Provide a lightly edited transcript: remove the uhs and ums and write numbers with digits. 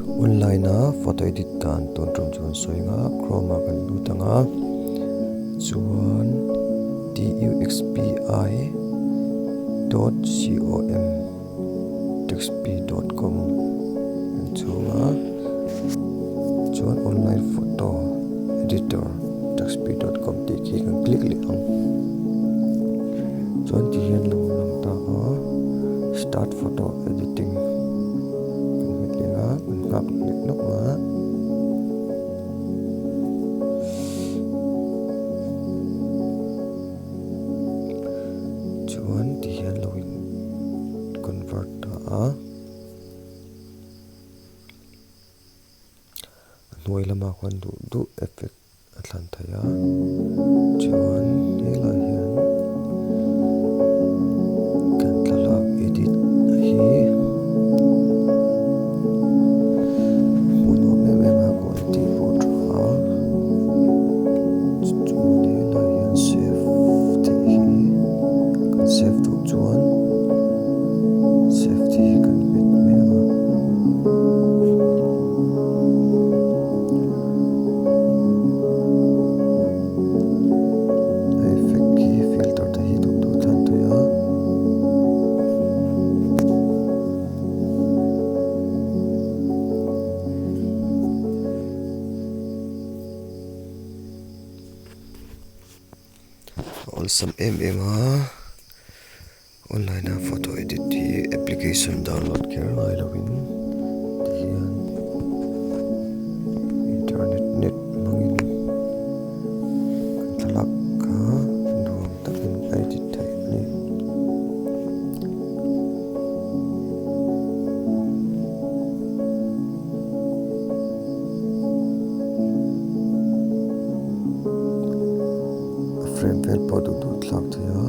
Online a photo edit dan tun tum chu kan sawi ang a chrome ah kan lut ang a chuan tuxpi dot com tuxpi dot com kan chhung a chuan online photo editor tuxpi dot com tih khi kan click leh ang chuan ti hian lo lang ta a start photo editing kan hmet leh a kan nghak leh lawk a. Chuan ti hian lo in convert ta a a hnuai lamah khuan duh duh effect a thlan theih a chuan helai hian kan thlalak edit hi hmuh nuam em em a quality pawh a tha a chuan helai hian save tih hi kan save duh chuan save tih hi kan hmet mai ang a. A effect hi filter te hi duh duh thlan thei a. A awlsam em em a online a photo edit hi application download kher ngai lovin tihian internet net hmangin kan thlalak kha nuam takin a edit theih a ni. A frame vel pawh duh duh thlak thei a.